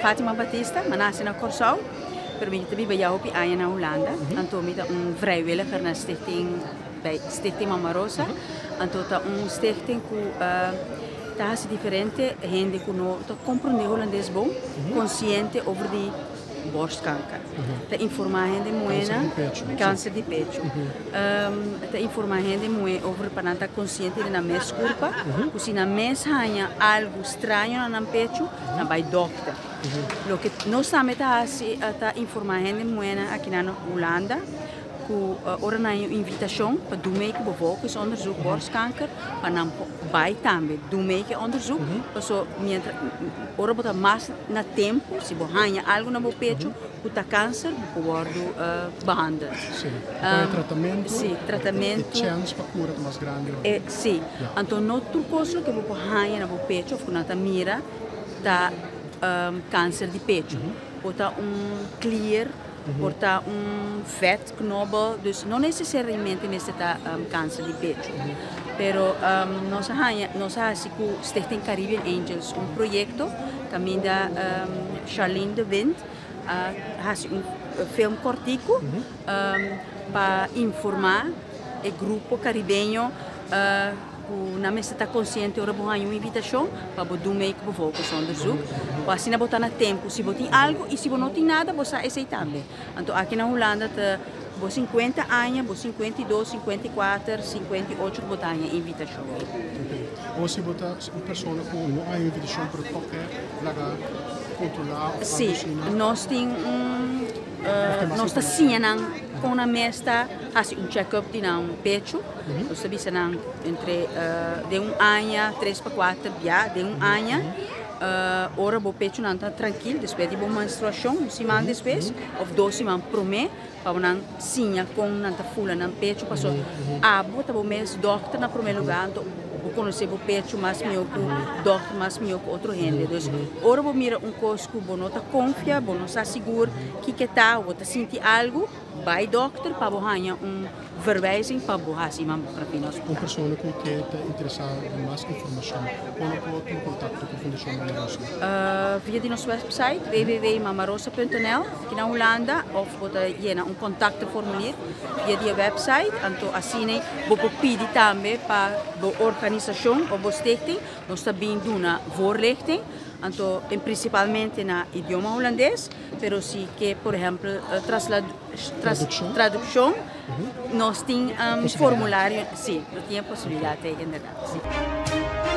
Fatima Batista, mi a nase na Kòrsou, pero mi ta biba ya hopi aña na Hulanda. Anto mi ta un vrijwilliger na stichting, bij Stichting Mama Rosa. Anto ta un stichting ku ta hasi diferente hende ku no ta komprondé hulandes bon, konsiente over di borstkanker. Ta informá hende muhénan, kanser di pechu. Ta informá hende muhé over pa nan ta konsiente di nan mes kurpa, ku si nan mes haña algu straño na nan pechu, nan bai dòkter. Loke nos tambe ta hasi ta informá hende muhénan aki na Hulanda ku ora nan haña un invitashon pa dun mee ku bevolkingsonderzoek borstkanker pa nan por bai tambe dun mee ku e onderzoek paso mientras ora bo ta mas na tempu si bo haña algu na bo pechu ku ta kanser bo por wòrdu behandel. Sí, bo haña tratamentu, sí, tratamentu, e chèns pa kura ta mas grandi ora. E, sí, anto no tur kos loke bo por haña na bo pechu òf ku nan ta mira ta kanser di pechu. Por ta un klier, por ta un vètknobel, dus no nesesariamente mester ta kanser di pechu. Pero nos a haña, nos a hasi ku Stichting Caribbean Angels un proyekto kaminda Charlene de Wind a hasi un film kòrtiku pa informá e grupo karibeño ku nan mester ta konsiente ora bo haña un invitashon pa bo dun mei ku bo volksonderzoek. Bo asina bo ta na tempu si bo tin algu i si bo no tin nada bo sa esei tambe. Anto aki na Hulanda ta bo 50 aña, bo 52, 54, 58 ku bo ta haña invitashon. Ok. O si bo ta un persona ku no haña invitashon pero tòg ke laga kontrolá òf algu Sí, asina? nos tin un, nos ta siña nan kon nan mes ta hasi un check-up di nan pechu. Nos ta bisa nan entre den un aña, tres pa kuater bia den un aña. Ora bo pechunan ta trankil despues di bo menstruashon, un siman despues òf dos siman promé pa bo nan siña kon nan ta fula nan pechu paso abo ta bo mes dòkter na promé lugá anto bo konosé bo pechu mas mihó ku dòkter mas mihó ku otro hende. Dus ora bo mira un kos ku bo no ta konfia, bo no sa sigur kiko ta, bo ta sinti algu, bai dòkter pa bo haña un Verwijzing pa bo hasi mamografia na Un hospital. persona ku ke ta interesá den mas informashon, kon lo por tuma kontakto ku Fundashon Mama Rosa? Via di nos website www.mamarosa.nl aki na Hulanda òf bo ta yena un kontaktenformulier via di e website. Anto asina bo por pidi tambe pa bo organisashon òf bo stichting nos ta bin duna voorlichting anto en prinsipalmente na idioma hulandes pero si ke por ehèmpel trasla Tradukshon, nos tin formulario, si, nos tin e posibilidat ei inderdat, si.